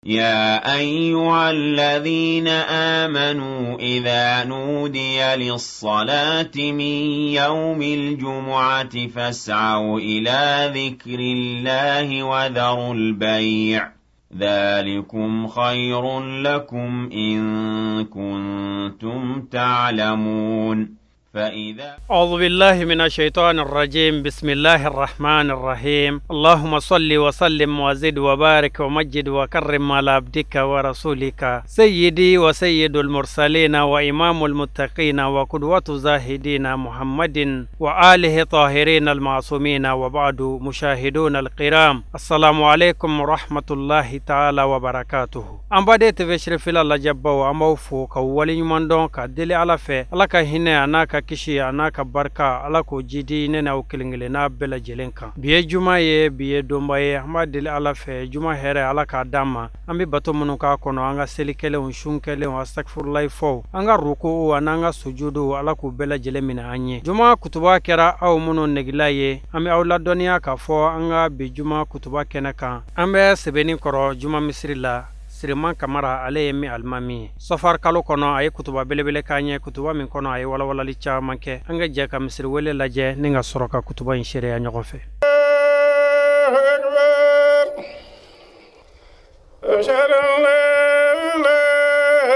يا أيها الذين آمنوا إذا نودي للصلاة من يوم الجمعة فاسعوا إلى ذكر الله وذروا البيع ذلكم خير لكم إن كنتم تعلمون. فإذا أعوذ بالله من الشيطان الرجيم. بسم الله الرحمن الرحيم. اللهم صل وسلم وزد وبارك ومجد وكرم على عبدك ورسولك سيدي وسيد المرسلين وإمام المتقين وقدوة زاهدين محمد وآله طاهرين المعصومين وبعد. مشاهدون الكرام، السلام عليكم ورحمة الله تعالى وبركاته. An baden TV Sherifila lajɛbaw, an b'aw fo ka waleɲuman dɔn ka deli Ala fɛ, Ala ka hinɛ a n'a ka kisi a n'a ka barika, Ala k'o jidi ne n'aw kelen kelenna bɛɛ lajɛlen kan. Bi ye juma ye, bi ye donba ye. An b'a deli Ala fɛ, juma hɛrɛ, Ala k'a d'an ma. An bɛ bato minnu k'a kɔnɔ, an ka seli kɛlenw, sun kɛlenw, astakfurulayi fɔw, an ka ruku a n'an ka sujudu, Ala k'u bɛɛ lajɛlen minɛ an ye. Juma kutuba kɛra aw minnu negela ye, an bɛ aw ladɔnniya k'a fɔ an ka bi juma kutuba kɛnɛ kan, an bɛ sɛbɛnni kɔrɔ juma misiri la. Siriman Kamara, ale ye min alimami ye sɔfar kalo kɔnɔ, a ye kutuba belebele k'an ye, kutuba min kɔnɔ a ye walawalali caman kɛ. An ka jɛ ka misiri wele lajɛ ni ka sɔrɔ ka kutuba in seereya ɲɔgɔn fɛ. أشهد أن لا إله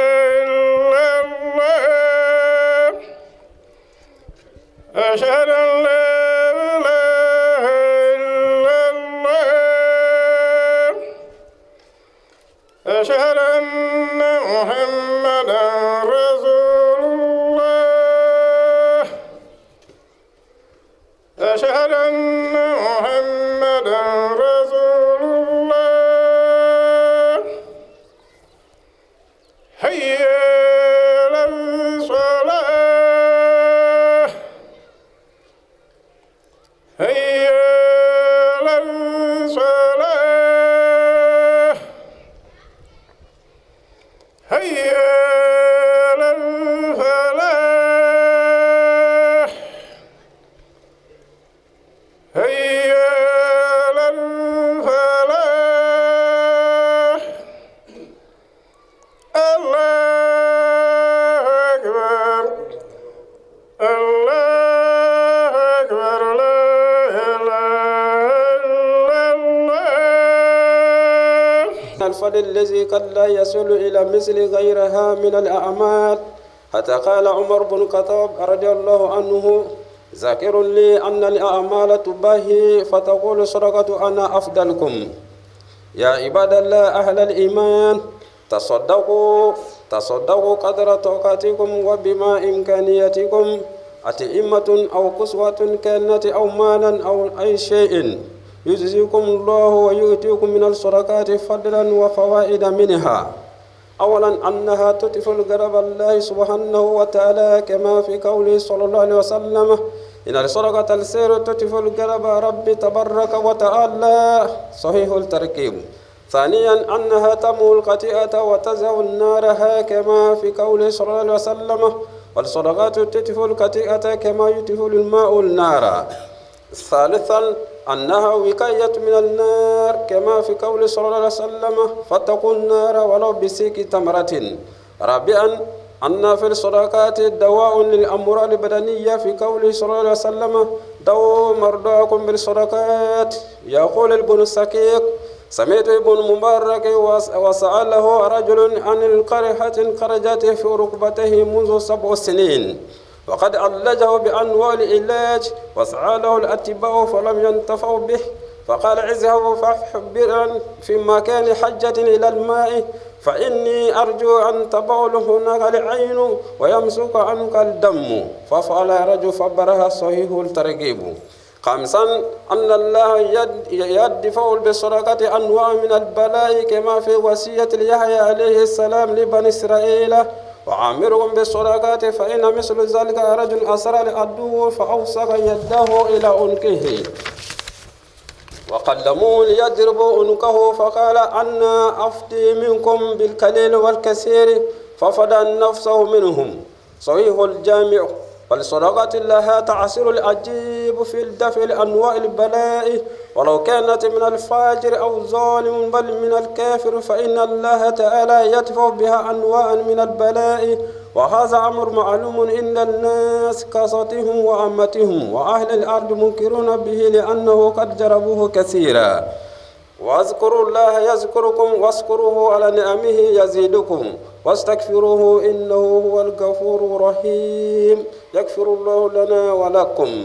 إلا الله أشهد أن لا إله إلا الله أشهد أن محمدا رسول الله أشهد أن محمدا رسول الله هيا على الصلاة هيا على الصلاة هيا على الفلاح هيا على الفلاح الله أكبر الله أكبر لا إله إلا الله. الفضل الذي قد لا يصل إلى مثل غيرها من الأعمال، حتى قال عمر بن الخطاب رضي الله عنه: ذاكر لي أن الأعمال تباهي فتقول صدقة أنا أفضلكم. يا عباد الله أهل الإيمان، تصدقوا تصدقوا قدر طاقتكم وبما إمكانياتكم، أطعمة أو كسوة كانت أو مالا أو أي شيء يجزيكم الله ويؤتيكم من الصدقات فضلا وفوائد منها. أولا أنها تطفئ غضب الله سبحانه وتعالى، كما في قوله صلى الله عليه وسلم: إن الصدقة السير تطفئ غضب رب تبارك وتعالى. صحيح التركيب. ثانيا أنها تمحو الخطيئة وتزع النار، كما في قوله صلى الله عليه وسلم: والصدقات تطفئ الخطيئة كما يطفئ الماء النار. ثالثا أنها وقاية من النار، كما في قوله صلى الله عليه وسلم: فاتقوا النار ولو بسيك تمرة. رابعا أن في الصدقات دواء للأمراض البدنية، في قوله صلى الله عليه وسلم: داووا مرضاكم بالصدقات. يقول ابن السكيك: سمعت ابن مبارك وسأله رجل عن القرحة خرجت في ركبته منذ 7 سنين، وقد عالجه بأنواع العلاج وسأله الأطباء فلم ينتفعوا به، فقال: اذهبوا فاحبرا في مكان حجة إلى الماء، فإني أرجو أن تبول هناك العين ويمسك عنك الدم. ففعل رجل فبرها. صحيح الترغيب. خامسا أن الله يدفع بالصدقة أنواع من البلاء، كما في وصية يحيى عليه السلام لبني إسرائيل: وعامرهم بالصدقات، فإن مثل ذلك رجل أسر العدو فأوصق يده إلى عنقه وقدموه ليضربوا عنقه، فقال: أنا أفتي منكم بالقليل والكثير، ففدى نفسه منهم. صحيح الجامع. والصدقة لها تأثير العجيب في الدفع لأنواع البلاء، ولو كانت من الفاجر أو الظالم بل من الكافر، فإن الله تعالى يدفع بها أنواعا من البلاء. وهذا أمر معلوم عند الناس خاصتهم وعامتهم، وأهل الأرض منكرون به لأنه قد جربوه كثيرا. واذكروا الله يذكركم، واشكروه على نعمه يزيدكم، واستغفروه إنه هو الغفور الرحيم. يغفر الله لنا ولكم.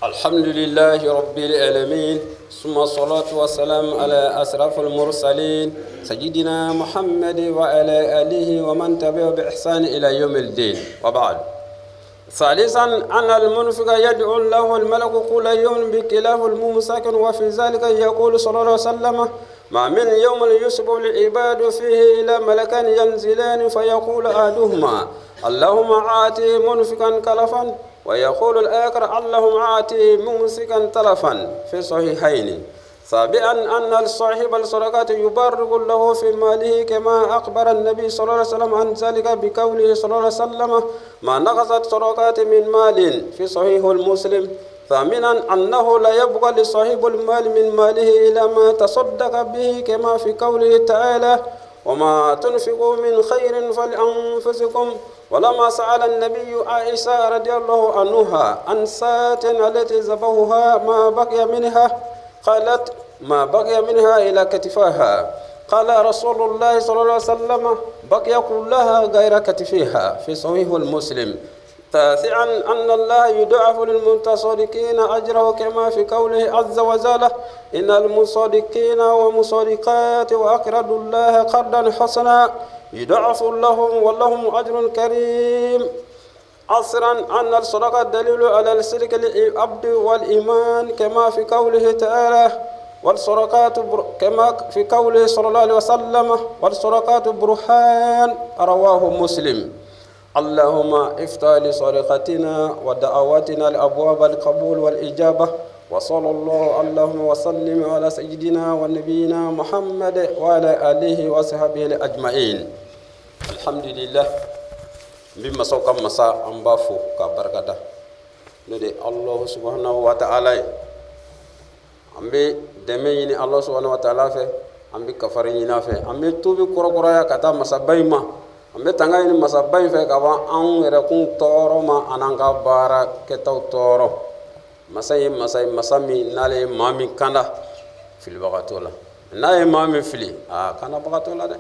الحمد لله رب العالمين، ثم الصلاة والسلام على أشرف المرسلين سيدنا محمد وعلى آله ومن تبعه بإحسان إلى يوم الدين، وبعد. ثالثا أن المنفق يدعو له الملك كل يوم بخلاف الممسك، وفي ذلك يقول صلى الله عليه وسلم: ما من يوم يصبح العباد فيه إلى ملكان ينزلان فيقول أحدهما: اللهم آتي منفقا كلفا، ويقول الآخر: اللهم آتي ممسكا تلفا، في صحيحين. سابعا أن صاحب الصدقات يبارك له في ماله، كما أخبر النبي صلى الله عليه وسلم عن ذلك بقوله صلى الله عليه وسلم: ما نقصت صدقات من مال، في صحيح المسلم. ثامنا أنه لا يبقى لصاحب المال من ماله إلا ما تصدق به، كما في قوله تعالى: وما تنفقوا من خير فلأنفسكم. ولما سأل النبي عائشة رضي الله عنها عن ساة التي ذبحوها ما بقي منها، قالت: ما بقي منها إلى كتفها. قال رسول الله صلى الله عليه وسلم: بقي كلها غير كتفها، في صحيح المسلم. تاسعا أن الله يضاعف للمتصدقين أجره، كما في قوله عز وجل: إن المصدقين والمصدقات وأقرضوا الله قرضا حسنا يضاعف لهم ولهم أجر كريم. عصرا أن الصدقة دليل على الشرك للعبد والإيمان، كما في قوله تعالى: والصدقات كما في قوله صلى الله عليه وسلم: والصدقات برهان، رواه مسلم. اللهم افتح لصدقتنا ودعواتنا الأبواب القبول والإجابة، وصلى الله اللهم وسلم على سيدنا ونبينا محمد وعلى آله وصحبه أجمعين. الحمد لله. N bɛ masaw ka masa, an b'a fo k'a barikada, n'o de ye Alahu subahanahu wa ta'ala ye. An bɛ dɛmɛ ɲini Alahu subahanahu wa ta'ala fɛ, an bɛ kafari ɲini a fɛ, an bɛ tuubi kurakuraya ka taa masaba in ma, an bɛ tanga ɲini masaba in fɛ ka bɔ anw yɛrɛ kun tɔɔrɔ ma an'an ka baara kɛtaw tɔɔrɔ. Masa ye masa ye, masa min n'ale ye maa min kanda, filibaga t'o la, n'a ye maa min fili, aa kandabaga t'o la dɛ.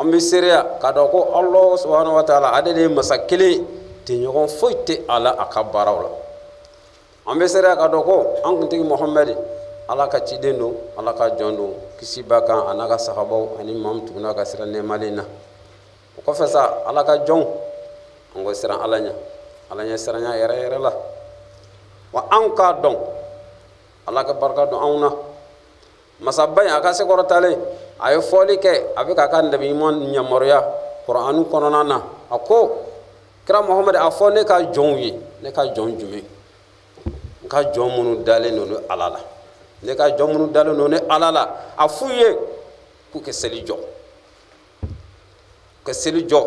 An bɛ seereya k'a dɔn ko Alahu subahanahu wa ta'ala ale de ye masa kelen, tɛɲɔgɔn foyi tɛ a la a ka baaraw la. An bɛ seereya k'a dɔn ko an kuntigi Muhamadi, Ala ka ciden don, Ala ka jɔn don, kisi b'a kan a n'a ka sahabaw ani maa min tuguna ka sira nɛɛmalen na. O kɔfɛ sa, Ala ka jɔnw, an ko siran Ala ɲɛ, Ala ɲɛ siranya yɛrɛ yɛrɛ la. Wa an k'a dɔn Ala ka barika don anw na. Masaba in a ka sekɔrɔtalen, a ye fɔli kɛ, a bɛ k'a ka nabi ɲuman yamaruya Kur'anu kɔnɔna na. A ko kira Muhamadu, a fɔ ne ka jɔnw ye, ne ka jɔn jumɛn? N ka jɔn minnu dalen don ne Ala la, ne ka jɔn minnu dalen don ne Ala la, a f'u ye k'u ka seli jɔ, ka seli jɔ.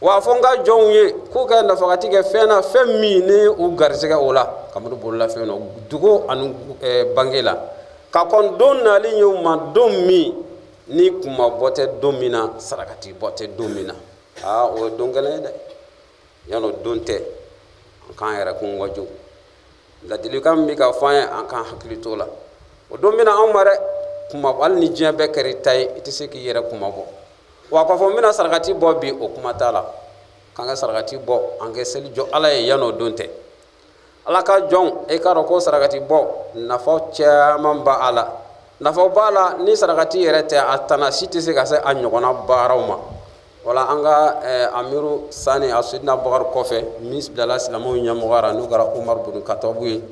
Wa a fɔ n ka jɔnw ye k'u ka nafakati kɛ fɛn na, fɛn min ni u garisɛgɛ o la, kabini bololafɛn na, dugu ani bange la, ka kɔn don nali ye u ma, don min ni kuma bɔ tɛ don min na, sarakati bɔ tɛ don min na. Aa, o ye don gɛlɛn ye dɛ. Yan'o don tɛ, an k'an yɛrɛ kun waju. Ladilikan min bɛ ka fɔ an ye, an k'an hakili t'o la. O don bɛna anw ma dɛ. Kuma hali ni diɲɛ bɛɛ kɛra i ta ye, i tɛ se k'i yɛrɛ kuma bɔ. Wa k'a fɔ n bɛna sarakati bɔ bi, o kuma t'a la. K'an ka sarakati bɔ, an ka seli jɔ Ala ye yan'o don tɛ. Ala ka jɔn, e k'a dɔn ko sarakati bɔ nafa caman b'a la. Nafa b'a la ni sarakati yɛrɛ tɛ, a tana si tɛ se ka se a ɲɔgɔnna baaraw ma. Wala an ka amiru Sani a Sidina Bakari kɔfɛ, min bilala silamɛw ɲɛmɔgɔya la, n'o kɛra Umar bin Katabu ye,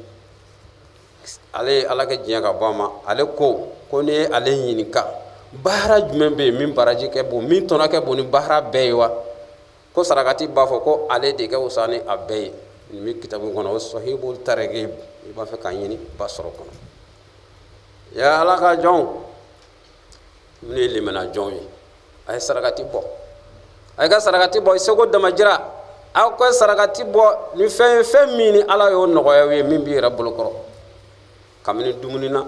ale ye Ala kɛ diɲɛ ka bɔ a ma. Ale ko n'i ye ale ɲininka baara jumɛn bɛ yen min baraji kɛ bon, min tɔnɔ kɛ bon ni baara bɛɛ ye wa, ko sarakati b'a fɔ ko ale de kɛ wusa ni a bɛɛ ye. Nin bɛ kitabu kɔnɔ, o Sahihul Targhib, i b'a fɛ k'a ɲini ba sɔrɔ kɔnɔ. Ya Ala ka jɔnw, minnu ye limana jɔnw ye, a ye sarakati bɔ. A ka sarakati bɔ i seko damajira. Aw ka sarakati bɔ ni fɛn ye, fɛn min ni Ala y'o nɔgɔya aw ye, min b'i yɛrɛ bolo kɔrɔ, kabini dumuni na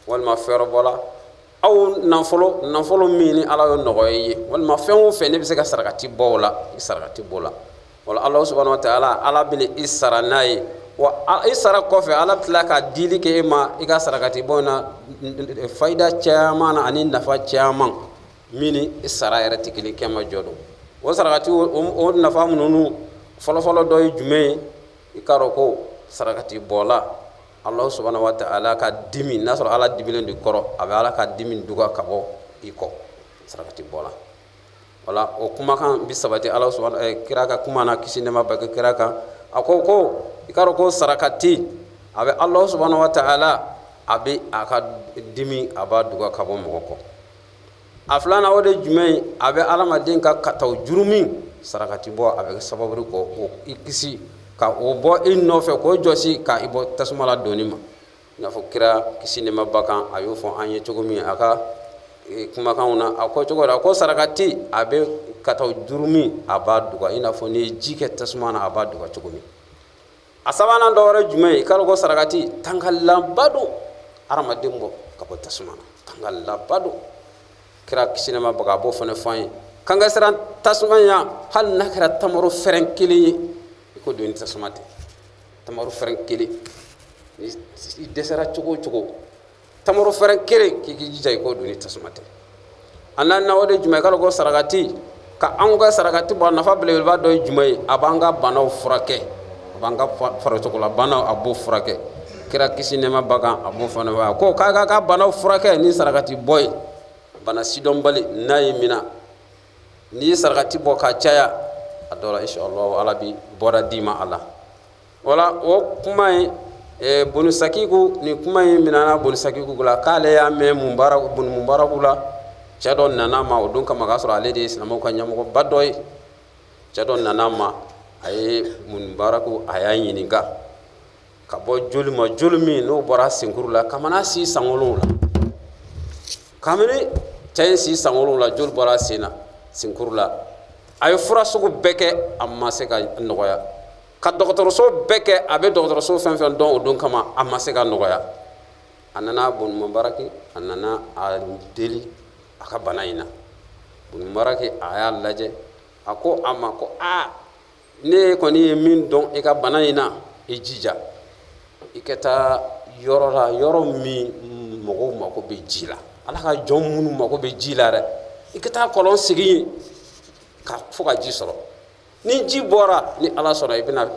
walima fɛɛrɛbɔ la, aw nafolo min ni Ala y'o nɔgɔya i ye, walima fɛn o fɛn ne bɛ se ka sarakati bɔ o la, i sarakati bɔ o la. Wala Ala subahana wa taala, Ala bɛna i sara n'a ye. Wa i sara kɔfɛ, Ala bɛ tila ka dili kɛ e ma i ka sarakati bɔ in na, fayida caman na ani nafa caman min ni i sara yɛrɛ tɛ kelen kɛma jɔ don. O sarakati o nafa minnu fɔlɔfɔlɔ dɔ ye jumɛn ye? I k'a dɔn ko sarakati bɔla, Ala subahana wa taala ka dimi, n'a sɔrɔ Ala dimilen don i kɔrɔ, a bɛ Ala ka dimi duga ka bɔ i kɔ sarakati bɔla. Wala o kumakan bi sabati Ala subahana kira ka kuma na, kisi nɛɛma bɛ kɛ kira kan. A ko i k'a dɔn ko sarakati a bɛ Ala subahana wa taala, a bɛ a ka dimi, a b'a duga ka bɔ mɔgɔ kɔ. A filanan, o de ye jumɛn ye? A bɛ adamaden ka kataw jurumin sarakati bɔ, a bɛ kɛ sababu ye k'o i kisi, ka o bɔ i nɔfɛ, k'o jɔsi ka i bɔ tasuma la donni ma. I n'a fɔ kira kisi nɛɛma ba kan, a y'o fɔ an ye cogo min a ka kumakanw na, a ko cogo la ko sarakati a bɛ kataw jurumin, a b'a duga, i n'a fɔ n'i ye ji kɛ tasuma na, a b'a duga cogo min. A sabanan dɔ wɛrɛ jumɛn ye? I k'a dɔn ko sarakati tangalanba don hadamaden bɔ ka bɔ tasuma na, tangalanba don. Kira kisi nɛɛma ba kan, a b'o fana fɔ an ye k'an ka siran tasuma ɲɛ, hali n'a kɛra tamaro fɛrɛn kelen ye, i ko don ni tasuma tɛ. Tamaro fɛrɛn kelen, ni i dɛsɛra cogo o cogo, tamaro fɛrɛn kelen, k'i k'i jija i k'o don ni tasuma tɛ. A naaninan, o de jumɛn? I k'a dɔn ko sarakati, ka anw ka sarakati bɔ, a nafa belebeleba dɔ ye jumɛn ye? A b'an ka banaw furakɛ, a b'an ka farisogola banaw, a b'o furakɛ. Kira kisi nɛɛma ba kan, a b'o fana fɔ, a ko k'a ka banaw furakɛ ni sarakati bɔ ye. Bana sidɔnbali n'a y'i minɛ, n'i ye sarakati bɔ ka caya, a dɔ la inshallah Ala bi bɔda d'i ma a la. Wala o kuma in, Bonu Sakiku, nin kuma in minɛna Bonu Sakiku la, k'ale y'a mɛn Bonu Mubaraku la. Cɛ dɔ nana ma o don kama, k'a sɔrɔ ale de ye silamɛw ka ɲɛmɔgɔba dɔ ye. Cɛ dɔ nana ma, a ye Bonu Mubaraku, a y'a ɲininka ka bɔ joli ma, joli min n'o bɔra senkuru la kamana si san 7. Kabini cɛ in si san 7, joli bɔra sen na, senkuru la. A ye fura sugu bɛɛ kɛ, a ma se ka nɔgɔya. Ka dɔgɔtɔrɔso bɛɛ kɛ, a bɛ dɔgɔtɔrɔso fɛn fɛn dɔn o don kama, a ma se ka nɔgɔya. A nana Bonu Mubaraki, a nana a deli a ka bana in na. Bonu Mubaraki, a y'a lajɛ, a ko a ma ko aa, ne kɔni ye min dɔn i ka bana in na, i jija i ka taa yɔrɔ la, yɔrɔ min mɔgɔw mako bɛ ji la, Ala ka jɔn minnu mako bɛ ji la dɛ, i ka taa kɔlɔn sigi yen ka fo ka ji sɔrɔ. Ni ji bɔra, ni Ala sɔnna, i bɛna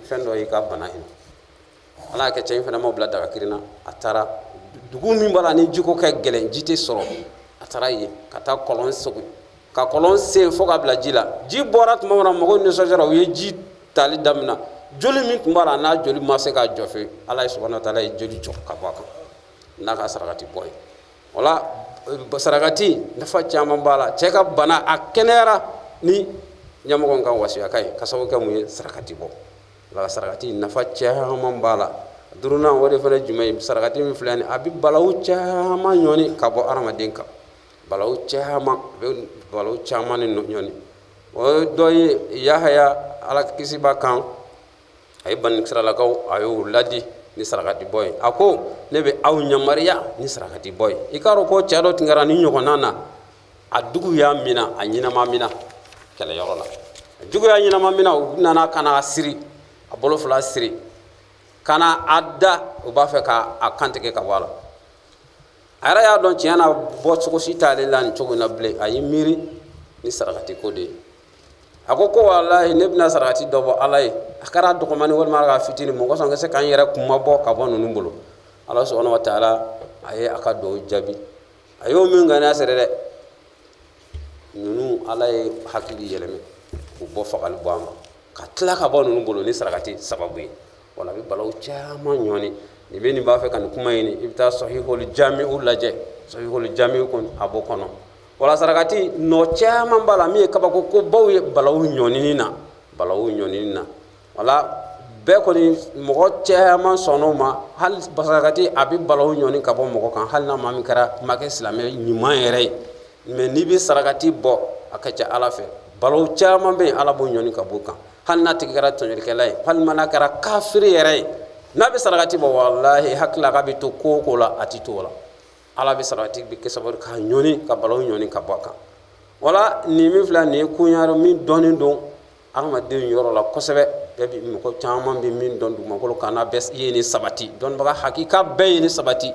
fɛn dɔ y'i ka bana in na. Ala y'a kɛ, cɛ in fana m'o bila daga kirin na. A taara dugu min b'a la ni jiko ka gɛlɛn, ji tɛ sɔrɔ, a taara yen ka taa kɔlɔn sigi, ka kɔlɔn sen fo ka bila ji la. Ji bɔra tuma min na, mɔgɔw nisɔndiyara, u ye ji tali daminɛ. Joli min tun b'a la, n'a joli ma se ka jɔ fewu, Ala ye subahana wa taala ye joli jɔ ka bɔ a kan n'a ka sarakati bɔ ye. Wala sarakati nafa caman b'a la. Cɛ ka bana a kɛnɛyara ni ɲɛmɔgɔ ka wasiya ka ye, ka sababu kɛ mun ye? Sarakati bɔ. Wala sarakati nafa caman b'a la. Duurunan, o de fana jumɛn ye? Sarakati min filɛ nin, a bɛ balawu caman ɲɔni ka bɔ hadamaden kan, balawu caman, a bɛ balawu caman ni ɲɔni. O dɔ ye Yahaya, Ala kisi b'a kan, a ye banisiralakaw, a y'o ladi ni sarakati bɔ ye. A ko ne bɛ aw yamaruya ni sarakati bɔ ye. I k'a dɔn ko cɛ dɔ tun kɛra ni ɲɔgɔnna na, a dugu y'a minɛ, a ɲɛnama minɛ kɛlɛyɔrɔ la, a jugu y'a ɲɛnama minɛ. U nana ka na a siri, a bolo fila siri ka na a da, u b'a fɛ ka a kantigɛ ka bɔ a la. A yɛrɛ y'a dɔn tiɲɛ na bɔ cogo si t'ale la nin cogo in na bilen. A y'i miiri ni sarakati ko de ye. A ko walahi, ne bɛna sarakati dɔ bɔ Ala ye, a kɛra dɔgɔmani walima a kɛra fitinin, mɔgɔ sɔn ka se k'an yɛrɛ kunma bɔ ka bɔ ninnu bolo. Ala subahana wa taala a ye a ka dugawu jaabi. A y'o min ŋaniya siri dɛ, ninnu Ala ye hakili yɛlɛmɛ k'u bɔ fagali bɔ a ma, ka tila ka bɔ ninnu bolo ni sarakati sababu ye. Wala a bɛ balawu caman ɲɔni. Nin bɛ nin b'a fɛ ka nin kuma ɲini, i bɛ taa Sahihul Jami'u lajɛ, Sahihul Jami'u kɔni a b'o kɔnɔ. Wala sarakati nɔ caman b'a la min ye kabako kobaw ye balawu ɲɔnini na, balawu ɲɔnini na. Wala bɛɛ kɔni, mɔgɔ caman sɔnn'o ma. Hali sarakati a bɛ balawu ɲɔni ka bɔ mɔgɔ kan, hali n'a maa min kɛra ma kɛ silamɛ ɲuman yɛrɛ ye, mɛ n'i bɛ sarakati bɔ, a ka ca Ala fɛ. Balawu caman bɛ yen, Ala b'o ɲɔni ka b'o kan. Hali n'a tigi kɛra tɔɲɔlikɛla ye, walima n'a kɛra kafiri yɛrɛ ye, n'a bɛ sarakati bɔ, walahi, hakili la k'a bɛ to ko o ko la, a tɛ to o la. Ala bɛ sarakati bɛ kɛ sababu k'a ɲɔni, ka balawu ɲɔni ka bɔ a kan. Wala nin min filɛ nin ye, koɲa min dɔnnen don adamaden yɔrɔ la kosɛbɛ, bɛɛ bi mɔgɔ caman bɛ min dɔn dugumakolo kan, n'a bɛɛ ye nin sabati, dɔnnibaga hakika bɛɛ ye nin sabati.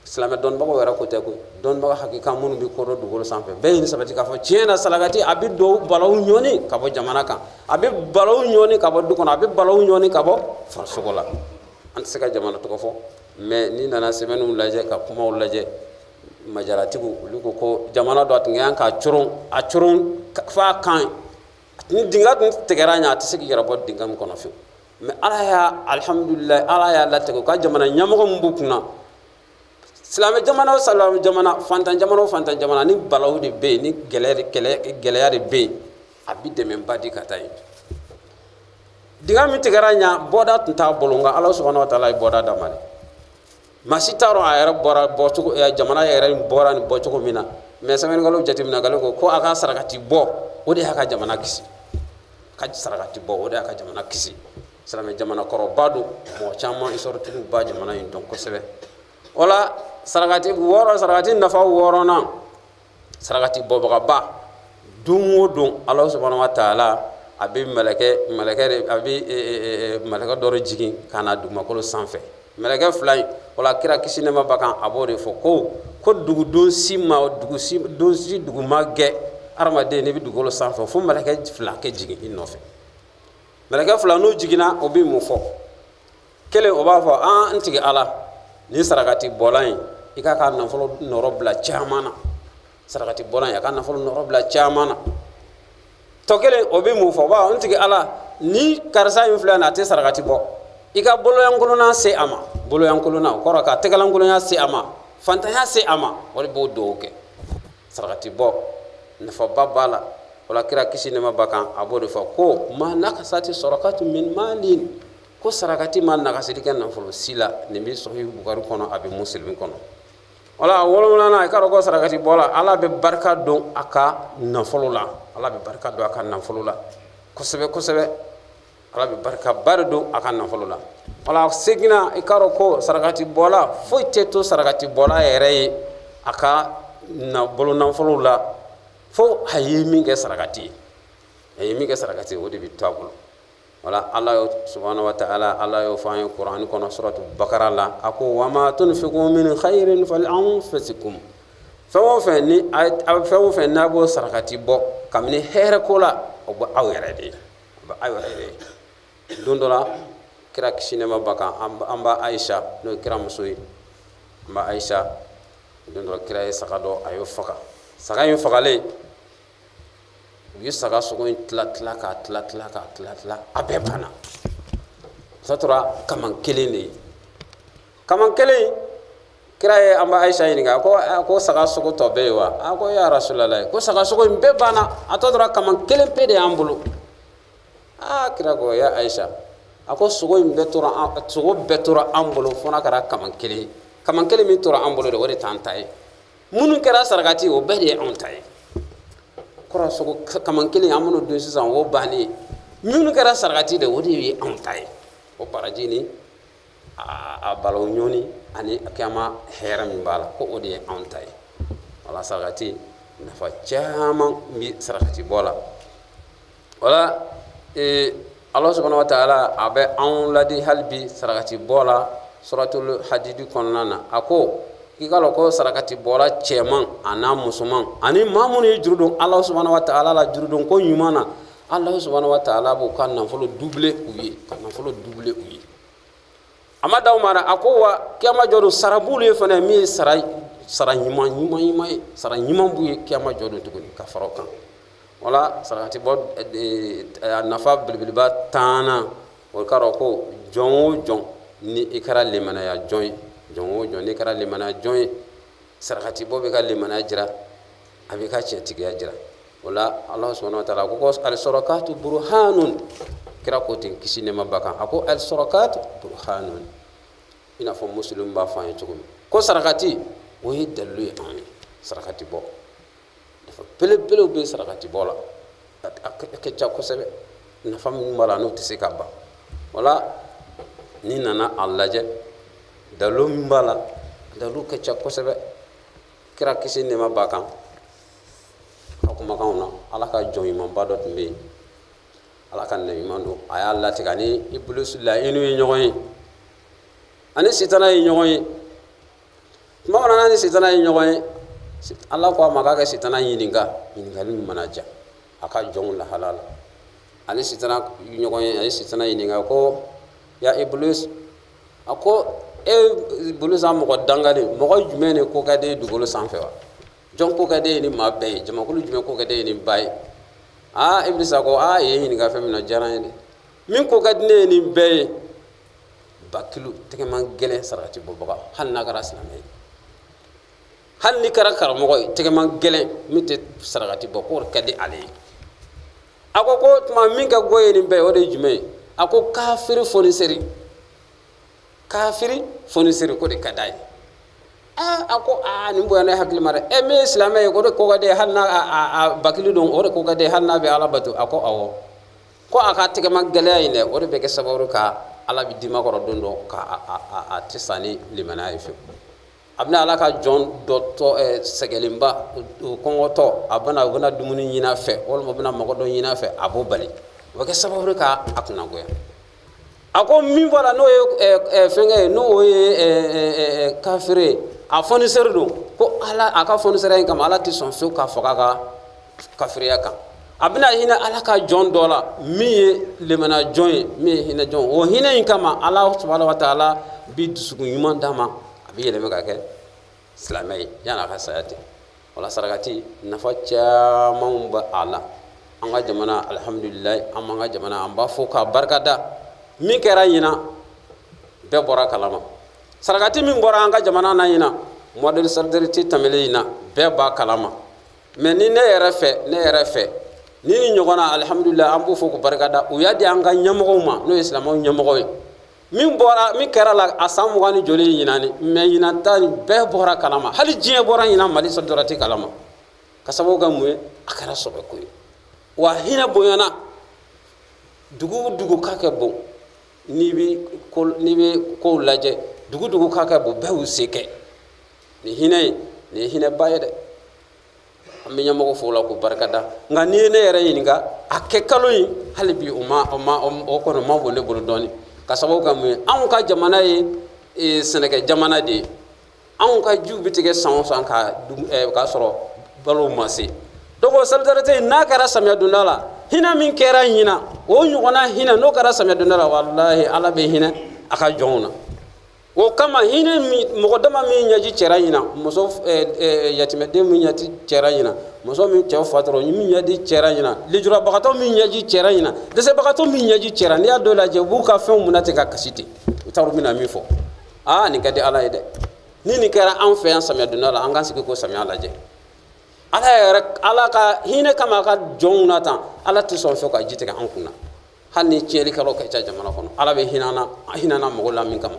Silamɛ dɔnnibagaw yɛrɛ ko tɛ koyi, dɔnnibaga hakika minnu bɛ kodɔn dugukolo sanfɛ, bɛɛ ye nin sabati k'a fɔ tiɲɛ na, sarakati a bɛ don balawu ɲɔni ka bɔ jamana kan, a bɛ balawu ɲɔni ka bɔ du kɔnɔ, a bɛ balawu ɲɔni ka bɔ farisogo la. An tɛ se ka jamana tɔgɔ fɔ, mɛ n'i nana sɛbɛnniw lajɛ, ka kumaw lajɛ, majalatigiw olu ko ko jamana dɔ a tun kan ka coron, a coron f'a kan ni dingɛ tun tigɛra ɲɛ, a tɛ se k'i yɛrɛ bɔ dingɛ min kɔnɔ fiyewu. Mɛ Ala y'a, alihamudulilayi, Ala y'a latigɛ u ka jamana ɲɛmɔgɔ min b'u kunna, silamɛ jamana o silamɛ jamana, fantan jamana o fantan jamana, ni balawu de bɛ yen, ni gɛlɛya de bɛ yen, a bɛ dɛmɛba di ka taa yen. Dingɛ min tigɛra ɲa, bɔda tun t'a bolo, nka Ala subahana wa taala ye bɔda d'a ma dɛ. Maa si t'a dɔn a yɛrɛ bɔra bɔcogo, jamana yɛrɛ bɔra nin bɔcogo min na, mɛ sɛbɛnnikɛlaw jateminɛkɛlaw ko ko a ka sarakati bɔ, o de y'a ka jamana kisi. A ka sarakati bɔ, o de y'a ka jamana kisi. Silamɛ jamana kɔrɔba don, mɔgɔ caman isɔrɔtigiw ba jamana in dɔn kosɛbɛ. O la sarakati wɔɔrɔ, sarakati nafa wɔɔrɔnan, sarakati bɔbagaba, don o don Ala subahana wa taala a bɛ mɛlɛkɛ mɛlɛkɛ de a bɛ mɛlɛkɛ dɔ de jigin ka na dugumakolo sanfɛ, mɛlɛkɛ fila in. O la kira kisi nɛɛma b'a kan, a b'o de fɔ ko dugudon si ma dugu si don si dugu ma gɛ, hadamaden n'i bɛ dugukolo sanfɛ, fo mɛlɛkɛ fila kɛ jigin i nɔfɛ. Mɛlɛkɛ fila n'u jiginna, o bɛ mun fɔ? Kelen o b'a fɔ: an n tigi Ala, nin sarakati bɔlan in, i k'a ka nafolo nɔrɔ bila caman na. Sarakati bɔlan in, a ka nafolo nɔrɔ bila caman na. Tɔ kelen o bɛ mun fɔ? O b'a fɔ: n tigi Ala, ni karisa in filɛ nin, a tɛ sarakati bɔ, i ka boloyankolonna se a ma. Boloyankolonna, o kɔrɔ ka tɛgɛlankolonya se a ma, fantanya se a ma. O de b'o dugawu kɛ. Sarakati bɔ nafaba b'a la. O la kira kisi nɛɛma b'a kan, a b'o de fɔ ko ma nakasati sarakatu min malin, ko sarakati ma nakasili kɛ nafolo si la. Nin bɛ Sɔhi Bukari kɔnɔ, a bɛ Muslim kɔnɔ. Wala wolonwulanan, i k'a dɔn ko sarakati bɔla, Ala bɛ barika don a ka nafolo la. Ala bɛ barika don a ka nafolo la kosɛbɛ kosɛbɛ. Ala bɛ barika ba de don a ka nafolo la. Wala seginna, i k'a dɔn ko sarakati bɔla, foyi tɛ to sarakati bɔla yɛrɛ ye a ka bolo nafolo la, fo a ye min kɛ sarakati ye. A ye min kɛ sarakati ye, o de bɛ to a bolo. Wala Ala y'o subahana wa taala, Ala y'o fɔ an ye Kuranɛ kɔnɔ, suratu Bakara la, a ko: wama tunfiqu min khairin fali anfusikum. Fɛn o fɛn ni a fɛn o fɛn n'a b'o sarakati bɔ kabini hɛrɛ ko la, o bɛ aw yɛrɛ de ye, o bɛ aw yɛrɛ de ye. Don dɔ la, kira kisi nɛɛma b'a kan, an ba Ayisa, n'o ye kira muso ye, an ba Ayisa, don dɔ la kira ye saga dɔ, a y'o faga. Saga in fagalen, u ye saga sogo in tila tila, k'a tila tila, k'a tila tila, a bɛɛ banna. O tora kaman kelen de ye. Kaman kelen, kira ye an ba Ayisa ɲininka ko saga sogo tɔ bɛ yen wa? A ko: ya Rasulallah, ko saga sogo in bɛɛ banna, a tɔ tora kaman kelen pe de y'an bolo. Aa, kira ko: ya Ayisa, a ko sogo in bɛɛ tora, sogo bɛɛ tora an bolo fo n'a kɛra kaman kelen ye. Kaman kelen min tora an bolo de, o de t'an ta ye. Minnu kɛra sarakati, o bɛɛ de ye anw ta ye. Kɔrɔ sogo kaman kelen an minnu dun sisan, o bannen ye. Minnu kɛra sarakati de, o de ye anw ta ye. O baraji ni a balawu ɲɔni ani kiyama hɛrɛ min b'a la, ko o de ye anw ta ye. Wala sarakati nafa caman bɛ sarakati bɔ la. Wala Ala subahana wa taala a bɛ anw ladi hali bi sarakati bɔ la, suratul Hadidi kɔnɔna na. A ko k'i k'a lɔn ko sarakati bɔla cɛman a n'a musoman ani maa minnu ye juru don Ala subahana wa taala la, juru don ko ɲuman na, Ala subahana wa taala b'u ka nafolo dubile u ye, ka nafolo dubile u ye. A ma d'aw ma, a ko wa kiyama jɔ don, sara b'olu ye fana, min ye sara ɲuman ɲuman ɲuman ye, sara ɲuman b'u ye kiyama jɔ don tuguni ka fara o kan. Wala sarakati bɔ a nafa belebeleba tanna, o k'a dɔn ko jɔn o jɔn ni i kɛra limanaya jɔn ye, jɔn o jɔn n'i kɛra limanaya jɔn ye, sarakati bɔ bɛ ka limanaya jira, a b'i ka tiɲɛtigiya jira. O la Ala subahana wa taala ko alisɔrɔkatu burhanun. Kira ko ten kisi nɛɛma b'a kan, a ko alisɔrɔkatu burhanun, i n'a fɔ Muslim b'a fɔ an ye cogo min, ko sarakati o ye dalilu ye anw ye. Sarakati bɔ nafa Nafa belebelew bɛ sarakati bɔ la, a ka ca kosɛbɛ. Nafa min b'a la, n'o tɛ se ka ban. Wala n'i nana a lajɛ, dalu min b'a la, dalu ka ca kosɛbɛ. Kira kisi nɛɛma b'a kan a kumakanw na, Ala ka jɔn ɲumanba dɔ tun bɛ yen, Ala ka nabi ɲuman don. A y'a latigɛ ani Ibilisi layinu ye ɲɔgɔn ye, ani sitana ye ɲɔgɔn ye. Tuma min na n'a ni sitana ye ɲɔgɔn ye, Ala ko a ma k'a ka sitana ɲininka ɲininkali min mana diya a ka jɔnw lahala la. Ani sitana ɲɔgɔn ye, a ye sitana ɲininka ko: ya Iblis, a ko e Ibilisa, mɔgɔ dangalen, mɔgɔ jumɛn de ko ka di dugukolo sanfɛ wa? Jɔn ko ka di ni maa bɛɛ ye? Jamakulu jumɛn ko ka di ni ba ye? Aa, Ibilisa ko: aa, i ye ɲininka fɛn min na, diyara n ye dɛ. Min ko ka di ne ye ni bɛɛ ye, bakilu, tɛgɛman gɛlɛn, sarakati bɔbaga, hali n'a kɛra silamɛ ye, hali n'i kɛra karamɔgɔ ye, tɛgɛman gɛlɛn min tɛ sarakati bɔ, k'o ka di ale ye. A ko ko tuma min ka go ye nin bɛɛ ye, o de ye jumɛn ye? A ko kafiri foniseri, kafiri foniseri, ko de ka d'a ye. Aa, a ko aa, nin bonya ne hakili ma dɛ. Ɛ, min ye silamɛ ye, o de ko ka di ye, hali n'a a bakili don, o de ko ka di ye, hali n'a bɛ Ala bato. A ko awɔ, ko a ka tɛgɛma gɛlɛya in dɛ, o de bɛ kɛ sababu ka Ala bɛ dima kɔrɔ don dɔ, ka a tɛ sa ni limaniya ye fiyewu. A bɛna Ala ka jɔn dɔ tɔ sɛgɛlenba, o kɔngɔtɔ, a bɛna u bɛna dumuni ɲini a fɛ, walima u bɛna mɔgɔ dɔ ɲini a fɛ, a b'o bali, o bɛ kɛ sababu ka a kunnagoya. A ko min bɔra, n'o ye fɛnkɛ ye, n'o ye kafiri ye, a fonisɛri don, ko Ala a ka fonisɛriya in kama, Ala tɛ sɔn fiyewu k'a faga a ka kafiriya kan. A bɛna hinɛ Ala ka jɔn dɔ la min ye limaniya jɔn ye, min ye hinɛ jɔn, o hinɛ in kama, Ala subahana wa taala bi dusukun ɲuman d'a ma, a bɛ yɛlɛma ka kɛ silamɛ ye yan'a ka saya tɛ. Wala sarakati nafa caman bɛ a la. An ka jamana, alihamudulilayi, an b'an ka jamana, an b'a fɔ k'a barikada. Min kɛra ɲinan, bɛɛ bɔra kalama. Sarakati min bɔra an ka jamana na ɲinan, mois de solidarité tɛmɛlen in na, bɛɛ b'a kalama. Mais ni ne yɛrɛ fɛ, ne yɛrɛ fɛ, ni ni ɲɔgɔn na, alihamudulilayi, an b'o fɔ k'u barikada. U y'a di an ka ɲɛmɔgɔw ma, n'o ye silamɛw ɲɛmɔgɔ ye. Min bɔra, min kɛra la a san 20 ni joli ɲinan ni, mais ɲinan ta bɛɛ bɔra kalama, hali diɲɛ bɔra ɲinan Mali solidarité kalama. Ka sababu kɛ mun ye? A kɛra sɔbɛko ye wa hinɛ bonyana. Dugu o dugu ka kɛ bon, n'i bɛ kow lajɛ, dugu dugu ka kɛ bon, bɛɛ y'u se kɛ. Nin hinɛ ye, nin ye hinɛba ye dɛ. An bɛ ɲɛmɔgɔ fo la k'o barikada. Nka n'i ye ne yɛrɛ ɲininka, a kɛ kalo in, hali bi o ma o ma o kɔni ma bon ne bolo dɔɔnin. Ka sababu kɛ mun ye? Anw ka jamana ye sɛnɛkɛ jamana de ye. Anw ka jiw bɛ tigɛ san o san ka k'a sɔrɔ balo ma se. Donc o solidarité n'a kɛra samiya donda la, hinɛ min kɛra ɲinan, o ɲɔgɔnna hinɛ n'o kɛra samiya donda la, walahi, Ala bɛ hinɛ a ka jɔnw na. O kama hinɛ min, mɔgɔ dama min ɲɛji cɛra ɲinan, muso yatimɛden min ɲɛji cɛra ɲinan, muso min cɛw fatura min ɲɛji cɛra ɲinan, lujurabagatɔ min ɲɛji cɛra ɲinan, dɛsɛbagatɔ min ɲɛji cɛra, n'i y'a dɔw lajɛ, u b'u ka fɛnw munna ten ka kasi ten, u t'a dɔn u bɛna min fɔ. Aa, nin ka di Ala ye dɛ. Ni nin kɛra anw fɛ yan samiya donda la, an k'an sigi k'o samiya lajɛ. Ala yɛrɛ, Ala ka hinɛ kama a ka jɔnw na tan, Ala tɛ sɔn fɛ ka ji tigɛ an kunna, hali ni tiɲɛlikɛlaw ka ca jamana kɔnɔ. Ala bɛ hinɛ an na, hinɛ na mɔgɔw la min kama.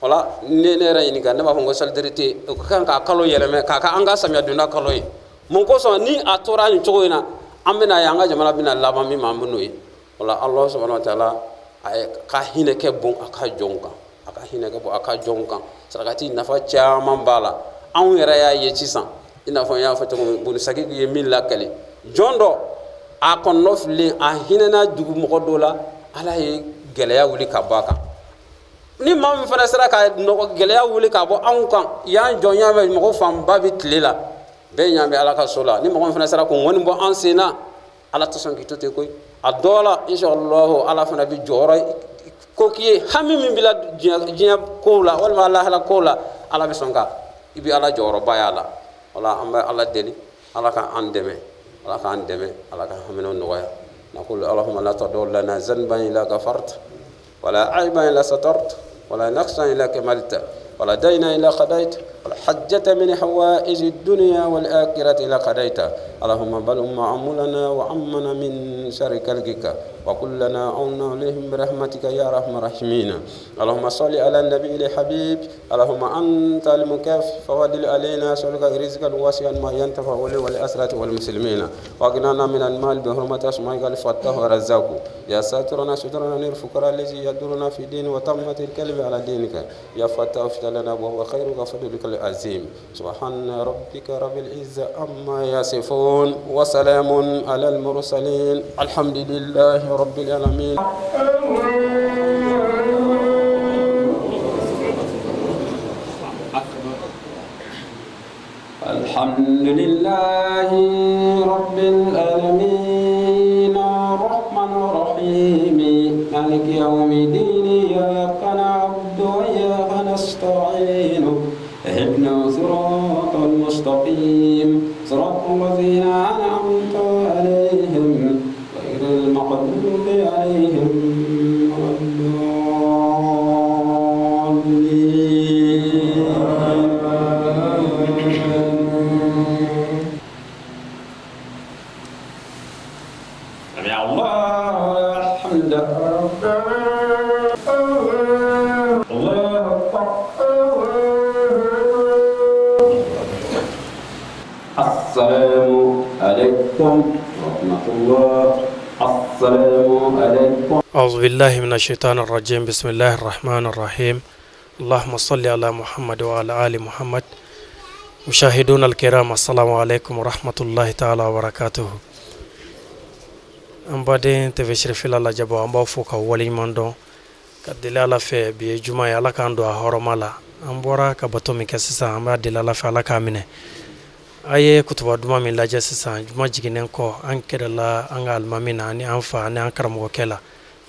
Wala ne ne yɛrɛ ɲininka, ne b'a fɔ ko solidarité, o ka kan k'a kalo yɛlɛmɛ k'a ka an ka samiya donda kalo ye. Mun kosɔn? Ni a tora nin cogo in na, an bɛna ye an ka jamana bɛna laban min ma, an bɛ n'o ye. Wala Allah subhanahu wa taala a ye ka hinɛ kɛ bon a ka jɔnw kan, a ka hinɛ kɛ bon a ka jɔnw kan. Sarakati nafa caman b'a la. Anw yɛrɛ y'a ye sisan, i n'a fɔ n y'a fɔ cogo min, Bonisaki ye min lakali, jɔn dɔ a kɔnɔnɔ fililen, a hinɛna dugu mɔgɔ dɔ la, Ala ye gɛlɛya wuli ka bɔ a kan. Ni maa min fana sera ka nɔgɔ gɛlɛya wuli ka bɔ anw kan yan, jɔn ɲa bɛ mɔgɔ fanba bɛ tile la, bɛɛ ɲa bɛ Ala ka so la. Ni mɔgɔ min fana sera k'o ŋɔni bɔ an sen na, Ala tɛ sɔn k'i to ten koyi. A dɔ la, inshallah, Ala fana bɛ jɔyɔrɔ ko k'i ye, hami min b'i la diɲɛ kow la walima lahara kow la, Ala bɛ sɔn ka i bɛ Ala jɔyɔrɔba y'a la. Wala an bɛ Ala deli, Ala ka an dɛmɛ, Ala k'an dɛmɛ, Ala ka haminaw nɔgɔya. نقول اللهم لا تدع لنا ذنبا إلا غفرت، ولا عيبا إلا سترت، ولا نقصا إلا كملت، ولا دينا إلا قضيت، ولا حجة من حوائج الدنيا والآخرة إلا قضيت. اللهم بلغ مأمولنا وعمنا من شر خلقك. وكلنا عونا عليهم برحمتك يا أرحم الراحمين. اللهم صل على النبي الحبيب. اللهم أنت المكافي فوضل علينا سلك رزقا واسعا ما ينتفع به والأسرة والمسلمين، واغننا من المال بحرمة أسمائك الفتاح والرزاق. يا ساترنا سترنا الفقراء الذي يدورنا في دين وتمت الكلمة على دينك يا فتاح افتح لنا وهو خيرك فضلك العظيم. سبحان ربك رب العزة عما يصفون وسلام على المرسلين، الحمد لله رب العالمين. الحمد لله رب العالمين الرحمن الرحيم مالك يوم الدين إياك نعبد وإياك نستعين اهدنا صراط المستقيم صراط الذين أنعمت عليهم غير المغضوب عليهم ولا الضالين. سمع الله حمده. الله أكبر. السلام عليكم ورحمة الله. السلام عليكم. أعوذ بالله من الشيطان الرجيم. بسم الله الرحمن الرحيم. اللهم صل على محمد وعلى آل محمد. مشاهدون الكرام، السلام عليكم ورحمة الله تعالى وبركاته. An baden TV Cherifila lajɛbɔ, an b'aw fo ka waleɲuman dɔn ka deli Ala fɛ. Bi ye juma ye, Ala k'an don a hɔrɔma la. An bɔra ka bato min kɛ sisan, an b'a deli Ala fɛ, Ala k'a minɛ. A ye kutuba duman min lajɛ sisan, juma jiginnen kɔ, an kɛrɛla an ka alimami na ani an fa ani an karamɔgɔkɛ la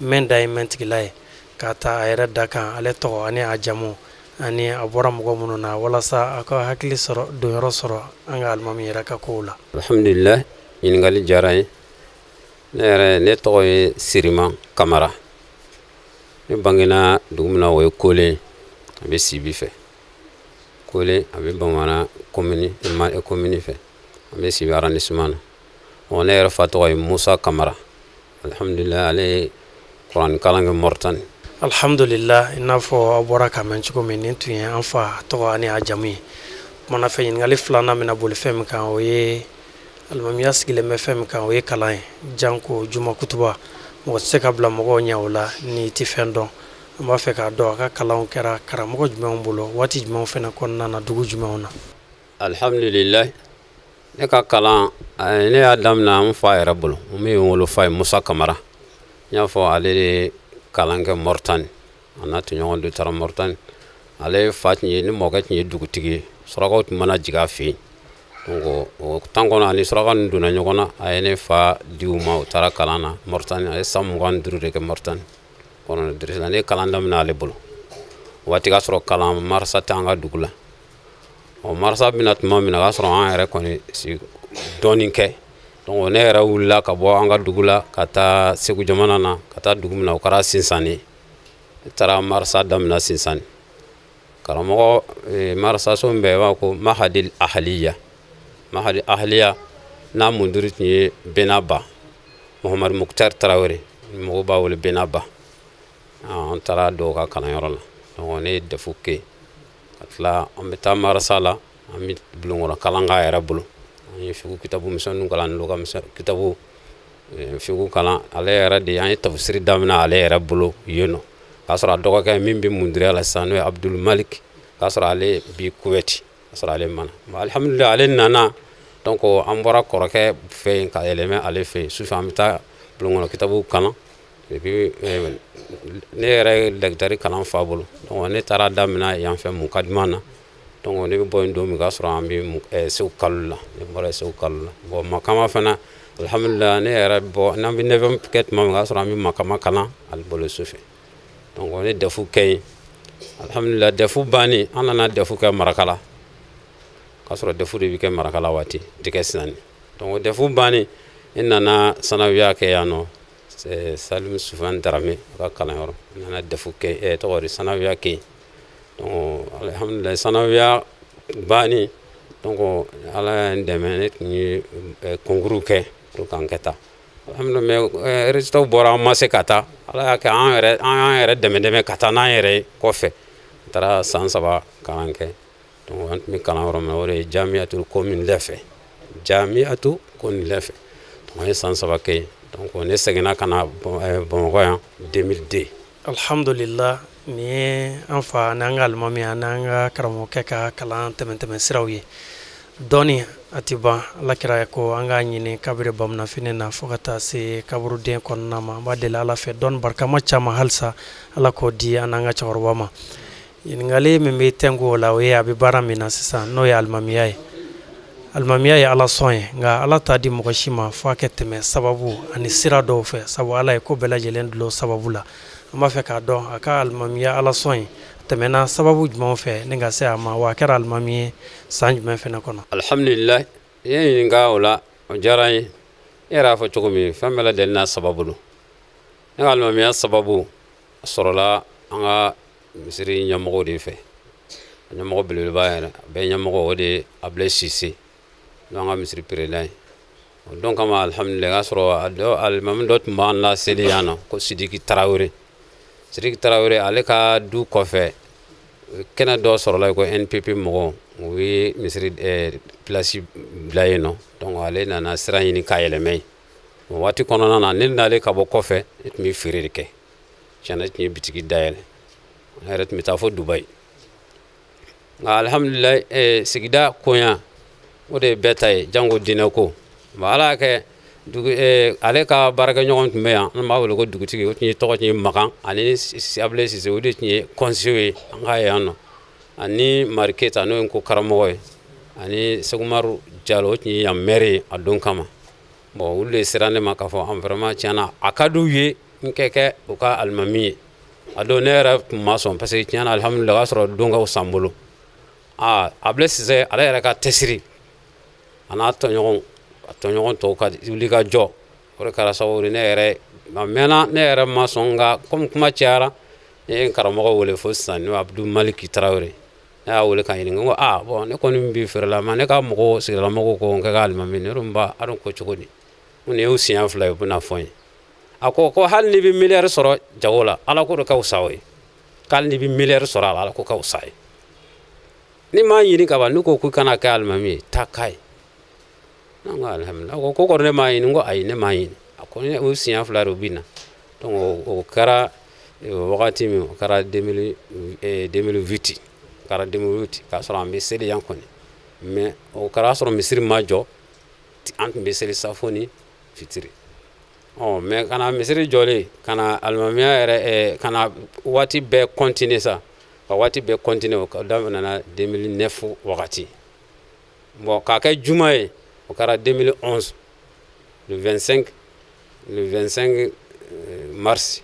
mɛn da ye mɛn tigila ye, k'a ta a yɛrɛ da kan, ale tɔgɔ ani a jamu ani a bɔra mɔgɔ minnu na, walasa a ka hakili sɔrɔ donyɔrɔ sɔrɔ an ka alimami yɛrɛ ka kow la. Alhamdulillah, ɲininkali diyara n ye. Ne yɛrɛ, ne tɔgɔ ye Sirima Kamara. Ne bangena dugu min na, o ye Kole, a bɛ Sibi fɛ. Kole a bɛ Bamana commune commune fɛ, an bɛ Sibi arrondissement na. Ɔ, ne yɛrɛ fa tɔgɔ ye Musa Kamara. Alhamdulillah, ale ye kuranɛ kalan kɛ Mauritanie. Alhamdulillah, i n'a fɔ aw bɔra ka mɛn cogo min, nin tun ye an fa tɔgɔ ani a jamu ye. Kumana fɛ, ɲininkali filanan bɛna boli fɛn min kan, o ye alimamiya sigilen bɛ fɛn min kan, o ye kalan ye, janko juma kutuba. Mɔgɔ tɛ se ka bila mɔgɔw ɲɛ o la ni i tɛ fɛn dɔn. An b'a fɛ k'a dɔn a ka kalanw kɛra karamɔgɔ jumɛnw bolo, waati jumɛnw fana kɔnɔna na, dugu jumɛnw na? Alhamdulillah, ne ka kalan, ne y'a daminɛ n fa yɛrɛ bolo, min ye n wolofa ye, Musa Kamara. N y'a fɔ, ale de kalan kɛ Mauritanie, a n'a tɔɲɔgɔn dɔ taara Mauritanie. Ale fa tun ye, ni mɔkɛ tun ye dugutigi ye, surakaw tun mana jigin a fɛ yen. Donc o temps kɔnɔ, ani suraka ninnu donna ɲɔgɔn na, a ye ne fa di u ma, u taara kalan na Mauritanie. A ye san 25 de kɛ Mauritanie kɔnɔ. Dirisa, ne ye kalan daminɛ ale bolo. O waati k'a sɔrɔ kalan marasa tɛ an ka dugu la. Ɔ, marasa bɛna tuma min na, o y'a sɔrɔ an yɛrɛ kɔni si dɔɔnin kɛ. Donc ne yɛrɛ wulila ka bɔ an ka dugu la ka taa Segu jamana na, ka taa dugu min na, o kɛra Sinsani. Ne taara marasa daminɛ Sinsani. Karamɔgɔ marasaso min bɛ, i b'a ko Mahadil Ahaliya. Mahadil Ahaliya n'a mundiri tun ye Benaba Muhamadu Mukhtar Tarawele, mɔgɔw b'a wele Benaba. An taara dɔw ka kalanyɔrɔ la. Donc ne ye DEF kɛ ka tila, an bɛ taa marasa la, an bɛ bulonkɔnɔ kalan k'a yɛrɛ bolo. An ye figu kitabu misɛnninw kalan, luga kitabu figu kalan ale yɛrɛ de. An ye tafsiri daminɛ ale yɛrɛ bolo yen nɔ, k'a sɔrɔ a dɔgɔkɛ min bɛ mundiriya la sisan, n'o ye Abdul Malik, k'a sɔrɔ ale bi Kuwait, k'a sɔrɔ ale mana. Alhamdulillah, ale nana. Donc an bɔra kɔrɔkɛ fɛ yen ka yɛlɛmɛ ale fɛ yen. Sufɛ, an bɛ taa bulonkɔnɔ kitabu kalan. Et puis ne yɛrɛ ye lecture kalan fa bolo. Donc ne taara daminɛ yan fɛ mukadima na. Donc ne bɛ bɔ yen don min, k'a sɔrɔ an bɛ Segu kalo la, ne bɔra Segu kalo la. Bon, makama fana, alhamdulillah, ne yɛrɛ bɔ n'an bɛ neuvième kɛ tuma min, k'a sɔrɔ an bɛ makama kalan ale bolo sufɛ. Donc ne DEF kɛ yen. Alhamdulillah, DEF bannen, an nana DEF kɛ Marakala, k'a sɔrɔ DEF de bɛ kɛ Marakala waati tɛ kɛ sisan. Donc DEF bannen, ne nana sanawiya kɛ yan nɔ, Salim Sufan Darame a ka kalanyɔrɔ. N nana DEF kɛ, tɔgɔ di, sanawiya kɛ yen. Donc alhamdulillah, sanawiya bannen, donc Ala ye n dɛmɛ, ne tun ye concours kɛ pour que an kɛ taa. Alhamdulillah, mais résultat bɔra, an ma se ka taa. Ala y'a kɛ, an yɛrɛ, an y'an yɛrɛ dɛmɛ dɛmɛ ka taa n'an yɛrɛ ye kɔfɛ. N taara san 3 kalan kɛ. Donc an tun bɛ kalan yɔrɔ min na, o de ye Jamiatu Commune Lɛfɛ, Jamiatu Commune Lɛfɛ. Donc an ye san 3 kɛ yen. Donc ne seginna ka na Bamakɔ yan 2002. Alhamdulillah, nin ye an fa n'an ka alimami n'an ka karamɔgɔkɛ ka kalan tɛmɛtɛmɛ siraw ye. Dɔɔni a tɛ ban. Ala kira ko an k'a ɲini kabiri bamananfini na fo ka taa se kaburuden kɔnɔna ma. An b'a deli Ala fɛ, dɔɔni barikama caman halisa, Ala k'o di an n'an ka cɛkɔrɔba ma. Ɲininkali min bɛ tɛnku o la, o ye a bɛ baara min na sisan, n'o ye alimamiya ye. Alimamiya ye Ala sɔn ye, nka Ala t'a di mɔgɔ si ma fo a kɛ tɛmɛ sababu ani sira dɔw fɛ, sabu Ala ye ko bɛɛ lajɛlen dulon sababu la. An b'a fɛ k'a dɔn, a ka alimamiya Ala sɔn ye tɛmɛna sababu jumɛnw fɛ ni ka se a ma, wa a kɛra alimami ye san jumɛn fɛnɛ kɔnɔ? Alhamdulillah, i ye ɲininka o la, o diyara n ye. E yɛrɛ y'a fɔ cogo min, fɛn bɛɛ lajɛlen n'a sababu don. Ne ka alimamiya sababu sɔrɔla an ka misiri ɲɛmɔgɔw de fɛ. Ɲɛmɔgɔ belebeleba yɛrɛ, a bɛɛ ɲɛmɔgɔ, o de ye Abulayi Sise, n'o an ka misiri président ye. O don kama, alhamdulillah, y'a sɔrɔ alimami dɔ tun b'an laseli yan nɔ, ko Sidiki Tarawele. Sidiki Tarawele, ale ka du kɔfɛ, kɛnɛ dɔ sɔrɔla yen ko NPP mɔgɔw, u ye misiri place bila yen nɔ. Donc ale nana sira ɲini k'a yɛlɛmɛ yen. O waati kɔnɔna na, ne nalen ka bɔ kɔfɛ, ne tun bɛ feere de kɛ. Tiɲɛ, ne tun ye bitigi dayɛlɛ, ne yɛrɛ tun bɛ taa fo Dubayi. Nka alhamdulilayi, sigida koɲa, o de ye bɛɛ ta ye, jango diinɛ ko. Bon, Ala y'a kɛ, dugu ale ka baarakɛɲɔgɔn tun bɛ yan, an b'a wele ko dugutigi, o tun ye tɔgɔ tun ye Makan, ani Abulayi Sise, o de tun ye conseiller ye an ka yan nɔ, ani Mari Keyita, n'o ye ko karamɔgɔ ye, ani Sekumaru Jalo, o tun ye yan maire ye a don kama. Bon, olu de sera ne ma k'a fɔ an vraiment, tiɲɛna, a ka d'u ye n kɛ kɛ u ka alimami ye. A don, ne yɛrɛ tun ma sɔn, parce que tiɲɛna, alhamdulilah, o y'a sɔrɔ don ka san bolo. Aa, Abulayi Sise, ale yɛrɛ ka cɛsiri, a n'a tɔɲɔgɔn, a tɔɲɔgɔn tɔw ka wuli ka jɔ, o de kɛra sababu ye. Ne yɛrɛ a mɛnna, ne yɛrɛ ma sɔn, nka komi kuma cayara, ne ye n karamɔgɔ wele fo sisan, n'o ye Abudu Maliki Tarawele. Ne y'a wele ka ɲininka, n ko aa, bon, ne kɔni bɛ feere la, ma ne ka mɔgɔw, sigidalamɔgɔw ko n kɛ ka alimami. Ne dun ba a dun ko cogo di? N ko nin y'u siɲɛ 2 ye, u bɛna fɔ n ye. A ko ko hali n'i bɛ miliyari sɔrɔ jago la, Ala ko de ka fisa o ye. K'hali n'i bɛ miliyari sɔrɔ a la, Ala ko ka fisa ye. N'i m'a ɲini ka ban, n'u ko k'i kana kɛ alimami ye, taa k'a ye. Ne ko alhamdulilah. A ko ko kɔrɔ ne m'a ɲini? N ko ayi, ne m'a ɲini. A ko o siɲɛ 2 de u bɛ na. Donc o kɛra wagati min, o kɛra 2008, o kɛra 2008, k'a sɔrɔ an bɛ seli yan kɔni. Mais o kɛra sɔrɔ misiri ma jɔ, an tun bɛ seli safo ni fitiri. Ɔ, mais ka na misiri jɔlen, ka na alimamiya yɛrɛ, ka na waati bɛɛ continuer sa, ka waati bɛɛ continuer, o daminɛna 2009 wagati. Bon, k'a kɛ juma ye, o kɛra 2011, le 25, le 25 mars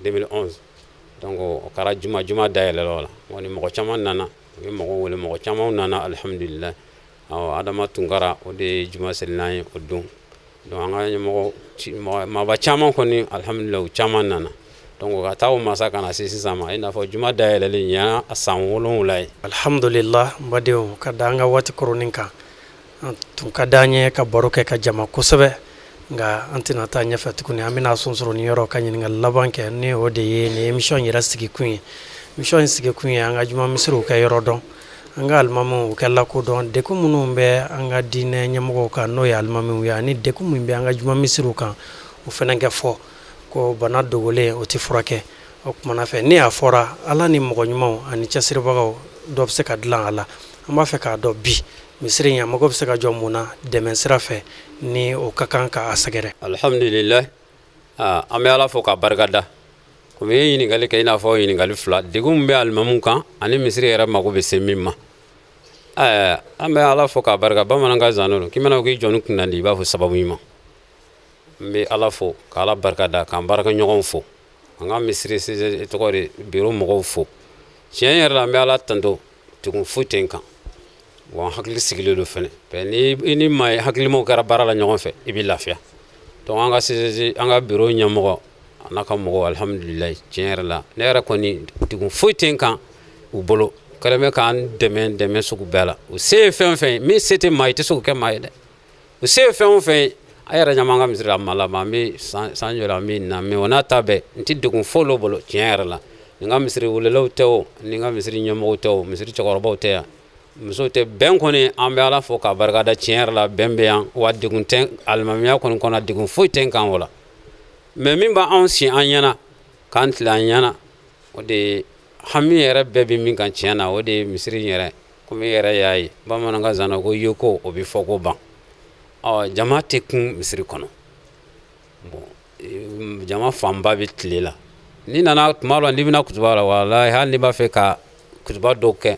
2011. Donc o kɛra juma, juma dayɛlɛla o la. Kɔni mɔgɔ caman nana, u ye mɔgɔw wele, mɔgɔ caman nana, alhamdulilah. Awɔ, Adama Tunkara, o de ye juma seli n'an ye o don. Donc an ka ɲɛmɔgɔ maaba caman kɔni, alhamdulilah, u caman nana. Donc ka taa o masa ka na se sisan ma, i n'a fɔ juma dayɛlɛlen ɲɛ a san 7 ye. Alhamdulillah, n badenw, ka da an ka waati koronin kan, an tun ka d'an ye ka baro kɛ ka jama kosɛbɛ, nka an tɛna taa ɲɛfɛ tuguni. An bɛna sonsoro ni yɔrɔ ka ɲininkali laban kɛ, ni o de ye nin émission yɛrɛ sigikun ye. Émission in sigikun ye an ka juma misiriw kɛ yɔrɔ dɔn, an ka alimamiw kɛ lakodɔn, degun minnu bɛ an ka diinɛ ɲɛmɔgɔw kan, n'o ye alimamiw ye, ani degun min bɛ an ka juma misiriw kan, o fana kɛ fɔ ko bana dogolen, o tɛ furakɛ. O kumana fɛ, ni a fɔra, Ala ni mɔgɔ ɲumanw ani cɛsiribagaw, dɔ bɛ se ka dilan a la. An b'a fɛ k'a dɔn bi, misiri in, a mago bɛ se ka jɔ mun na dɛmɛ sira fɛ, ni o ka kan k'a sɛgɛrɛ? Alhamdulilah, an bɛ Ala fo k'a barika da. Komi i ye ɲininkali kɛ, i n'a fɔ ɲininkali fila, degun min bɛ alimamu kan ani misiri yɛrɛ mago bɛ se min ma. An bɛ Ala fo k'a barika. Bamanankan zan don k'i mana k'i jɔnni kunnandi, i b'a fɔ sababu ɲuman. N bɛ Ala fo k'Ala barika da, k'an baarakɛɲɔgɔnw fo, an ka misiri tɔgɔ de biro mɔgɔw fo. Tiɲɛ yɛrɛ la, an bɛ Ala tanto, degun foyi tɛ n kan. Wa n hakili sigilen don fɛnɛ. Ni i ni maa hakilimaw kɛra baara la ɲɔgɔn fɛ, i bɛ lafiya. Donc an ka CCG, an ka biro ɲɛmɔgɔ, a n'a ka mɔgɔw, alhamdulilayi, tiɲɛ yɛrɛ la, ne yɛrɛ kɔni, degun foyi tɛ n kan u bolo. Kɛlen bɛ k'an dɛmɛ dɛmɛ sugu bɛɛ la. U se ye fɛn o fɛn ye, min se tɛ maa ye, i tɛ se k'o kɛ maa ye dɛ. U se ye fɛn o fɛn ye, A yɛrɛ ɲɛ b'an ka misiri la, a ma laban, an bɛ san joli an bɛ nin na, mais o n'a ta bɛɛ n tɛ degun foyi l'o bolo tiɲɛ yɛrɛ la. Nin ka misiri welelaw tɛ o, nin ka misiri ɲɛmɔgɔw tɛ o, misiri cɛkɔrɔbaw tɛ yan, musow tɛ. Bɛn kɔni, an bɛ Ala fo k'a barikada, tiɲɛ yɛrɛ la bɛn bɛ yan, wa degun tɛ alimamiya kɔni kɔnɔ, degun foyi tɛ n kan o la. Mais min b'anw si an ɲɛna k'an tile an ɲɛna, o de ye hami yɛrɛ bɛɛ bɛ min kan tiɲɛ na, o de ye misiri in yɛrɛ. Komi i yɛrɛ y'a ye, bamananw ka zana ko yeko o bɛ fɔ ko ban. Ɔ jama tɛ kun misiri kɔnɔ, bon jama fanba bɛ tile la. N'i nana tuma dɔ, n'i bɛna kutuba la, walahi hali n'i b'a fɛ ka kutuba dɔw kɛ,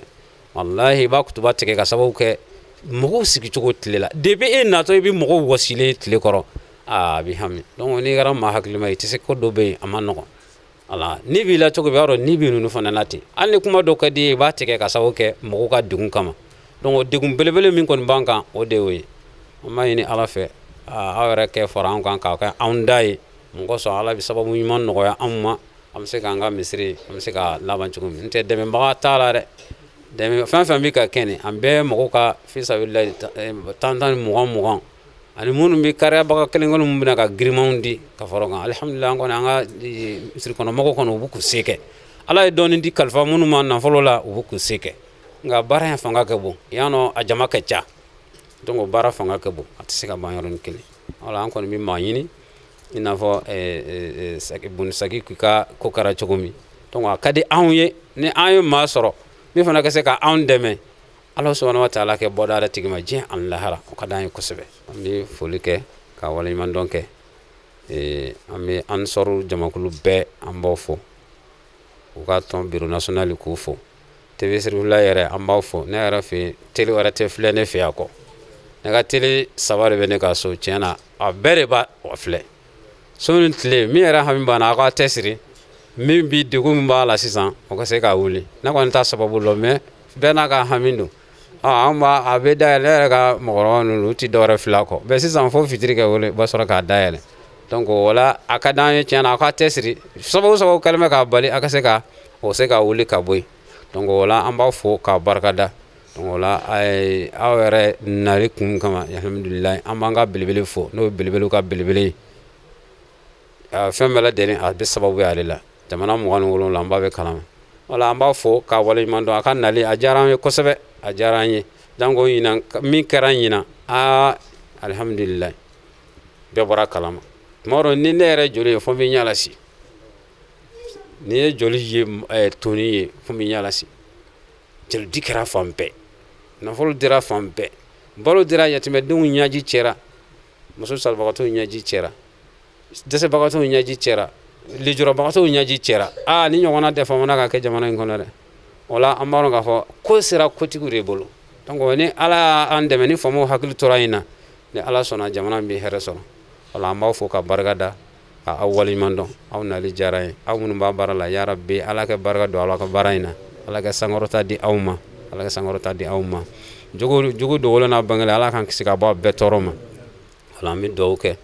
walahi i b'a kutuba tigɛ ka sababu kɛ mɔgɔw sigicogo tile la. Depuis e natɔ i bɛ mɔgɔw wɔsilen tile kɔrɔ, aa a bɛ hami. Donc n'i kɛra maa hakilima ye, i tɛ se ko dɔ bɛ yen a ma nɔgɔn. Ala ni b'i la cogo min, i b'a dɔn ni bɛ ninnu fana na ten. Hali ni kuma dɔ ka di ye, i b'a tigɛ ka sababu kɛ mɔgɔw ka degun kama. Donc o degun belebele min kɔni b'an kan, o de y'o ye. An b'a ɲini Ala fɛ, aw yɛrɛ kɛ fara an kan k'a kɛ anw da ye. Mun kosɔn, Ala bɛ sababu ɲuman nɔgɔya anw ma, an bɛ se k'an ka misiri, an bɛ se ka laban cogo min. N tɛ dɛmɛbaga t'a la dɛ. Dɛmɛ fɛn fɛn bɛ ka kɛ nin, an bɛɛ mɔgɔw ka fisabilila tan tan, mugan mugan, ani minnu bɛ kariyabaga kelen kelen minnu bɛna ka girimanw di ka fara o kan. Alihamudulila, an kɔni, an ka misiri kɔnɔmɔgɔw kɔni, u bɛ k'u se kɛ. Ala ye dɔɔnin di kalifa minnu ma nafolo la, u bɛ k'u se kɛ. Nka baara in fanga ka bon yan nɔ, a jama ka ca, donc o baara fanga ka bon, a tɛ se ka ban yɔrɔnin kelen. Wala an kɔni bɛ maa ɲini, i n'a fɔ Bunisaki ka ko kɛra cogo min. Donc a ka di anw ye ni an ye maa sɔrɔ min fana ka se ka anw dɛmɛ. Ala subahana wa taala kɛ bɔda yɛrɛ tigi ma diɲɛ ani lahara, o ka d'an ye kosɛbɛ. An bɛ foli kɛ ka waleɲumandɔn kɛ. An bɛ Ansɔru jamakulu bɛɛ, an b'aw fo, u ka tɔn bureau national k'u fo, TV Sirifila yɛrɛ an b'aw fo. Ne yɛrɛ fɛ yen, télé wɛrɛ tɛ filɛ ne fɛ yan kɔ. Ne ka télé saba de bɛ ne ka so, tiɲɛ na a bɛɛ de b'a filɛ so ni tile. Min yɛrɛ hami banna, aw ka tɛ min bi degun min b'a la sisan, o ka se k'a wuli. Ne kɔni t'a sababu lɔn, mais bɛɛ n'a ka hami don. An b'a a bɛ dayɛlɛ. Ne yɛrɛ ka mɔgɔkɔrɔba ninnu, u ti dɔwɛrɛ filɛ a kɔ bɛɛ sisan fo fitiri kɛ wele, u b'a sɔrɔ k'a dayɛlɛ. Donc o la a ka d'an ye tiɲɛ na, aw ka tɛ sababu sababu kɛlen bɛ k'a bali a ka se ka o se ka wuli ka bɔ yen. Donc o la an b'aw fo k'a barikada. Donc o la aw yɛrɛ nali kun kama, alhamdulilayi, an b'an ka belebele fo, n'o ye belebelew ka belebele ye. Fɛn bɛɛ lajɛlen a bɛ sababu ye ale la. Jamana 27, an b'a bɛ kalama. Wala an b'a fo k'a waleɲuman dɔn. A ka nali a diyara an ye kosɛbɛ, a diyara an ye. Janko ɲinan min kɛra ɲinan, aa alihamudulilayi, bɛɛ bɔra kalama. Tuma dɔ ni ne yɛrɛ joli ye, fo n bɛ ɲɛ lasi. N'i ye joli ye, toni ye, fo n bɛ ɲɛ lasi. Joli kɛra fan bɛɛ, nafolo dira fan bɛɛ, balo dira, yatimɛdenw ɲɛji cɛra, muso salibagatɔw ɲɛji cɛra, dɛsɛbagatɔw ɲɛji cɛra, lujurabagatɔw ɲɛji cɛra. Aa ni ɲɔgɔnna tɛ famana ka kɛ jamana in kɔnɔ dɛ. O la an b'a dɔn k'a fɔ ko sera kotigiw de bolo. Donc ni Ala y'an dɛmɛ, ni faamaw hakili tora in na, ni Ala sɔnna, jamana in bɛ hɛrɛ sɔrɔ. Wala an b'aw fo ka barika da, ka aw waleɲuman dɔn. Aw nali diyara n ye. Aw minnu b'a baara la, yarabi Ala ka barika don aw ka baara in na, Ala ka sankɔrɔta di aw ma, Ala ka sankɔrɔta di aw ma. Jugu dogolen n'a bangelen, Ala k'an kisi ka bɔ a bɛɛ tɔɔrɔ ma. Wala an bɛ dugawu kɛ.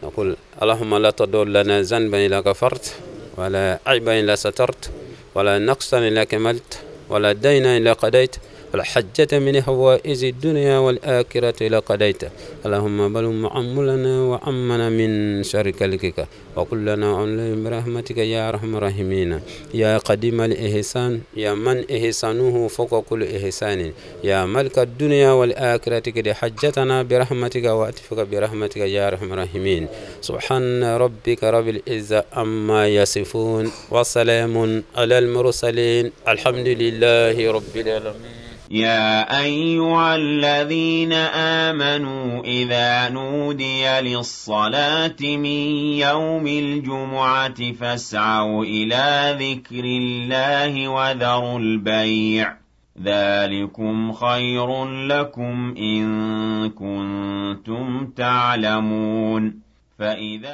نقول اللهم لا تدع لنا ذنبا إلا غفرت، ولا عيبا إلا سترت، ولا نقصا إلا كملت، ولا دينا إلا قضيت، ولا حجة من حوائج الدنيا والآخرة إلا قضيت. اللهم بلغ معملنا وعمنا من شر خلقك، وقل لنا عليهم برحمتك يا أرحم الراحمين. يا قديم الإحسان، يا من إحسانه فوق كل إحسان، يا ملك الدنيا والآخرة، قد حجتنا برحمتك وأتفك برحمتك يا أرحم الراحمين. سبحان ربك رب العزة عما يصفون، وسلام على المرسلين، الحمد لله رب العالمين. يا أيها الذين آمنوا إذا نودي للصلاة من يوم الجمعة فاسعوا إلى ذكر الله وذروا البيع، ذلكم خير لكم إن كنتم تعلمون. فإذا